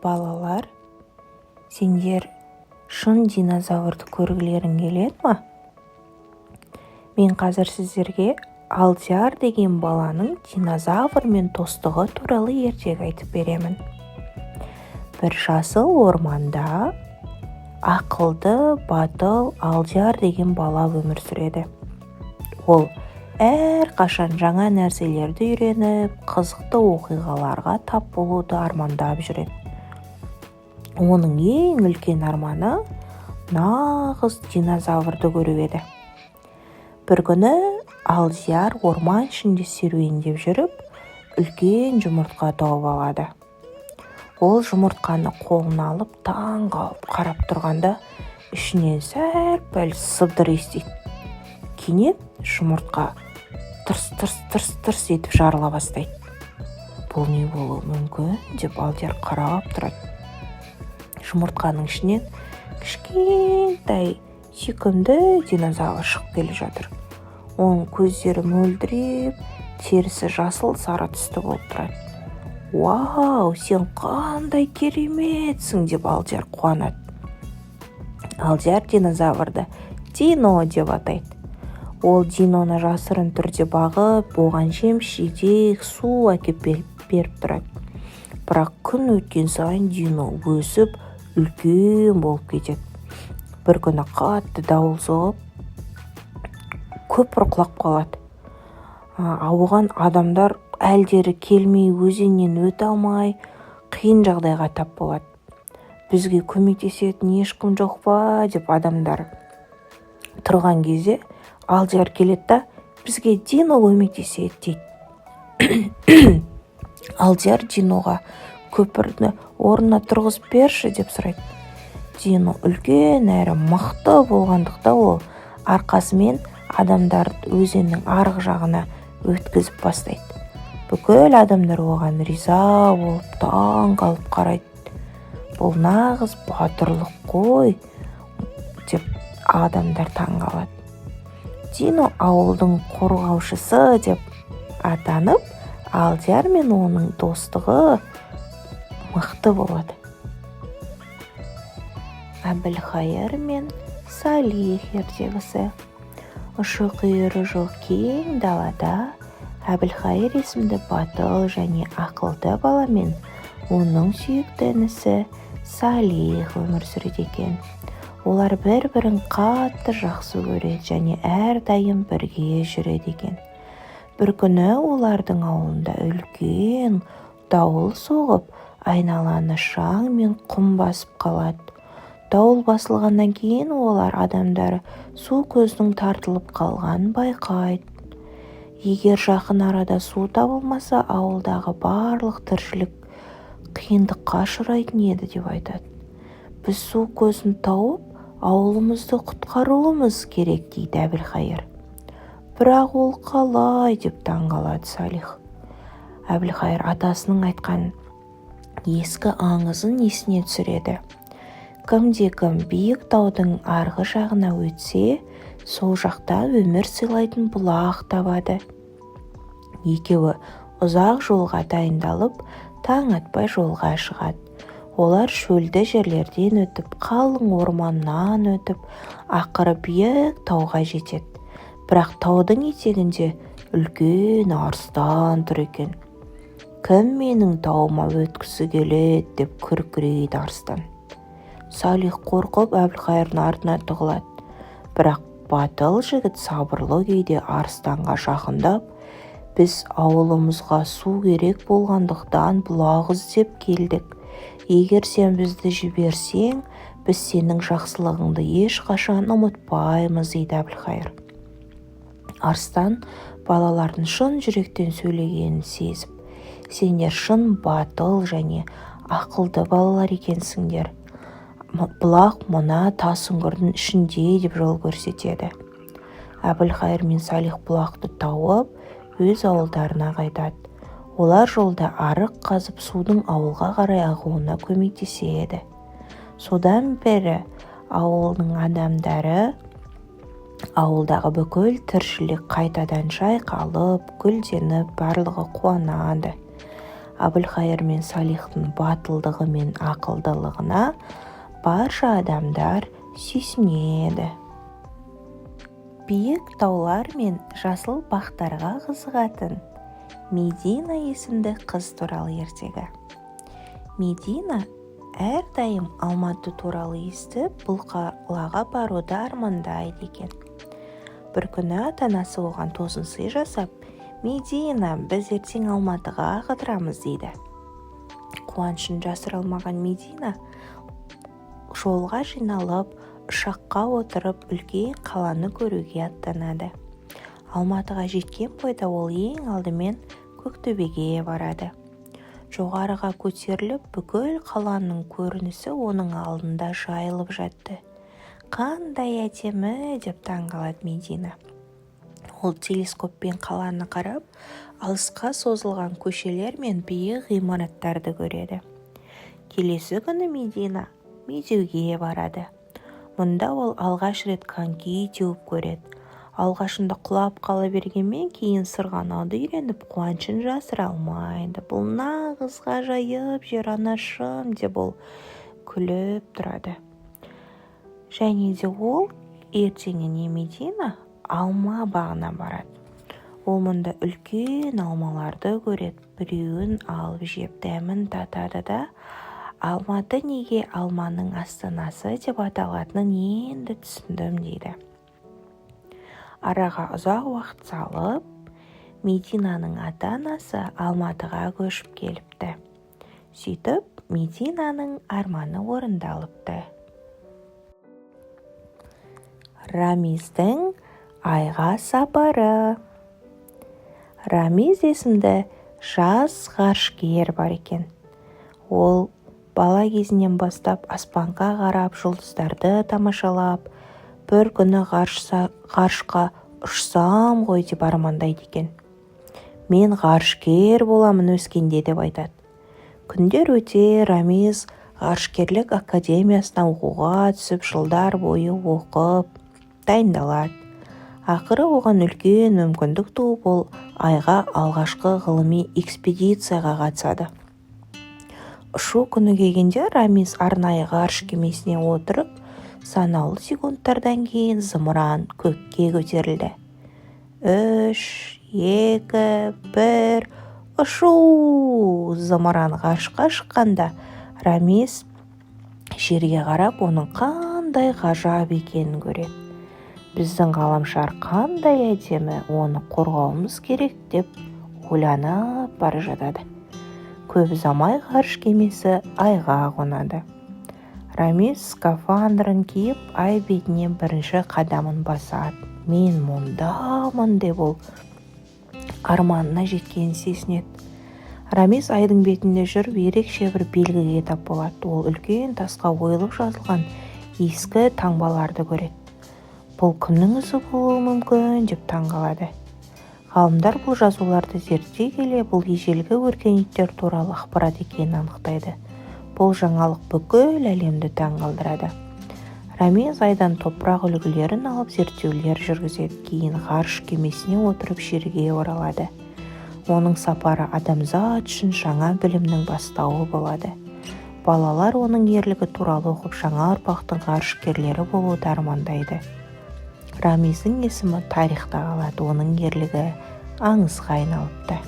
Балалар, сендер шын динозаврды көргілерің келеді ма? Мен қазір сіздерге Алдияр деген баланың динозаврмен достығы туралы ертегі айтып беремін. Бір жасыл орманда ақылды, батыл Алдияр деген бала өмір сүреді. Ол әрқашан жаңа нәрселерді үйреніп, қызықты оқиғаларға тап болуды армандап жүреді. Оның ең үлкен арманы нағыз динозаврды көру еді. Бір күні Алдияр орман ішінде серуендеп жүріп, үлкен жұмыртқа тауып алады. Ол жұмыртқаны қолына алып, таң қалып қарап тұрғанда, ішінен сәл-пәл сыбдыр естиді. Кенет жұмыртқа тырс, тырс, тырс, тырс етіп жарыла бастайды. «Бұл не болуы мүмкін?» деп Алдияр қарап тұрады. Жұмыртқаның ішінен кішкентай, сүйкімді динозавр шығып келе жатыр. Оның көздері мөлдіреп, терісі жасыл сары түсті болып тұрады. «Вау, сен қандай кереметсің!» деп Алдияр қуанады. Алдияр динозаврды Дино деп атайды. Ол Диноны жасырын түрде бағып, оған жеміс жидек, су әкеп беріп тұрады. Бірақ күн өткен сайын Дино өсіп, үлкен болып кетеді. Бір күні қатты дауыл соғып, көпір құлап қалады. Оған адамдар әлдері келмей, өзеннен өте алмай, қиын жағдайға тап болады. «Бізге көмектесетін ешкім жоқ па?» деп адамдар тұрған кезде, Алдияр келеді да, «Бізге Дино көмектеседі», – дейді. Алдияр Диноға: «Көпірді орнына тұрғызып берші», – деп сұрайды. Дино үлкен әрі мықты болғандықтан, ол арқасымен адамдарды өзеннің арғы жағына өткізіп бастайды. Бүкіл адамдар оған риза болып, таң қалып қарайды. «Бұл нағыз батырлық қой», – деп адамдар таң қалады. Дино ауылдың қорғаушысы деп атанып, Алдияр мен оның достығы мықты болады. Әбілхайыр мен Салих ертегісі. Ұшы-қиыры жоқ кең далада Әбілхайыр есімді батыл және ақылды бала мен оның сүйікті інісі Салих өмір сүреді екен. Олар бір-бірін қатты жақсы көреді және әрдайым бірге жүреді екен. Бір күні олардың ауылында үлкен дауыл соғып, айналаны шаң мен құм басып қалады. Дауыл басылғаннан кейін олар адамдары су көзінің тартылып қалғанын байқайды. Егер жақын арада су табылмаса, ауылдағы барлық тіршілік қиындыққа ұшырайтын еді деп айтады. «Біз су көзін тауып, ауылымызды құтқаруымыз керек», – дейді Әбілхайыр. «Бірақ ол қалай?» деп таң қалады Салих. Әбілхайыр атасының айтқан ескі аңызын есіне түсіреді: кімде-кім биік таудың арғы жағына өтсе, сол жақта өмір сыйлайтын бұлақ табады. Екеуі ұзақ жолға дайындалып, таң атпай жолға шығады. Олар шөлді жерлерден өтіп, қалың орманнан өтіп, ақыры биік тауға жетеді. Бірақ таудың етегінде үлкен арыстан тұр екен. «Кім менің тауыма өткісі келеді?» деп күркірейді арыстан. Салих қорқып, Әбілхайырдың артына тығылады. Бірақ батыл жігіт сабырлы күйде арыстанға жақындап, «Біз ауылымызға су керек болғандықтан, бұлақ іздеп келдік. Егер сен бізді жіберсең, біз сенің жақсылығыңды ешқашан ұмытпаймыз», – дейді Әбілхайыр. Арыстан балалардың шын жүректен сөйлегенін сезіп, «Сендер шын батыл және ақылды балалар екенсіңдер. Бұлақ мына тас үңгірдің ішінде», – деп жол көрсетеді. Әбілхайыр мен Салих бұлақты тауып, өз ауылдарына қайтады. Олар жолда арық қазып, судың ауылға қарай ағуына көмектеседі. Содан бері ауылдың адамдары, ауылдағы бүкіл тіршілік қайтадан жайқалып, гүлденіп, барлығы қуанады. Әбілқайыр мен Салихтың батылдығы мен ақылдылығына барша адамдар сүйсінеді. Биік таулар мен жасыл бақтарға қызығатын Медина есімді қыз туралы ертегі. Медина әрдайым Алматы туралы естіп, бұл қалаға баруды армандайды екен. Бір күні ата-анасы оған тосын сый жасап, «Медина, біз ертең Алматыға қыдырамыз», – дейді. Қуанышын жасыра алмаған Медина жолға жиналып, ұшаққа отырып, үлкен қаланы көруге аттанады. Алматыға жеткен бойда ол ең алдымен Көктөбеге барады. Жоғарыға көтеріліп, бүкіл қаланың көрінісі оның алдында жайылып жатты. «Қандай әдемі!» – деп таң қалады Медина. Ол телескоппен қаланы қарап, алысқа созылған көшелер мен биік ғимараттарды көреді. Келесі күні Медина Медеуге барады. Мұнда ол алғаш рет коньки теуіп көреді. Алғашында құлап қала бергенмен, кейін сырғанауды үйреніп, қуанышын жасыра алмайды. «Бұл нағыз ғажайып жер, анашым», – деп ол күліп тұрады. Және де ол ертеңіне Медина алма бағына барады. Ол мұнда үлкен алмаларды көреді. Біреуін алып жеп, дәмін татады да, «Алматы неге алманың астанасы деп аталатынын енді түсіндім», – дейді. Араға ұзақ уақыт салып, Мединаның ата-анасы Алматыға көшіп келіпті. Сөйтіп, Мединаның арманы орындалыпты. Рамиздің айға сапары. Рамиз есімді жас ғарышкер бар екен. Ол бала кезінен бастап аспанға қарап, жұлдыздарды тамашалап, бір күні ғарышқа ұшсам ғой деп армандайды екен. «Мен ғарышкер боламын өскенде», – деп айтады. Күндер өте Рамиз ғарышкерлік академиясына оқуға түсіп, жылдар бойы оқып дайындалады. Ақыры оған үлкен мүмкіндік туып, ол айға алғашқы ғылыми экспедицияға қатысады. Ұшу күні келгенде Рамиз арнайы ғарыш кемесіне отырып, санаулы секундтардан кейін зымыран көкке көтерілді. 3, 2, 1, ұшу! Зымыран ғарышқа шыққанда Рамиз жерге қарап, оның қандай ғажап екенін көреді. «Біздің ғаламшар қандай әдемі, оны қорғауымыз керек», – деп ойланып бара жатады. Көп ұзамай ғарыш кемесі айға қонады. Рамиз скафандрын киіп, ай бетіне бірінші қадамын басады. «Мен мұндамын», – деп ол арманына жеткенін сезінеді. Рамиз айдың бетінде жүріп, ерекше бір белгіге тап болады. Ол үлкен тасқа ойылып жазылған ескі таңбаларды көреді. «Бұл кімнің ізі болуы мүмкін?» – деп таң қалады. Ғалымдар бұл жазуларды зерттей келе, бұл ежелгі өркениеттер туралы ақпарат екенін анықтайды. Бұл жаңалық бүкіл әлемді таң қалдырады. Рамиз айдан топырақ үлгілерін алып, зерттеулер жүргізеді. Кейін ғарыш кемесіне отырып, жерге оралады. Оның сапары адамзат үшін жаңа білімнің бастауы болады. Балалар оның ерлігі туралы оқып, жаңа ұрпақтың ғарышкерлері болуды армандайды. Рамиздің есімі тарихта қалады, оның ерлігі аңызға айналыпты.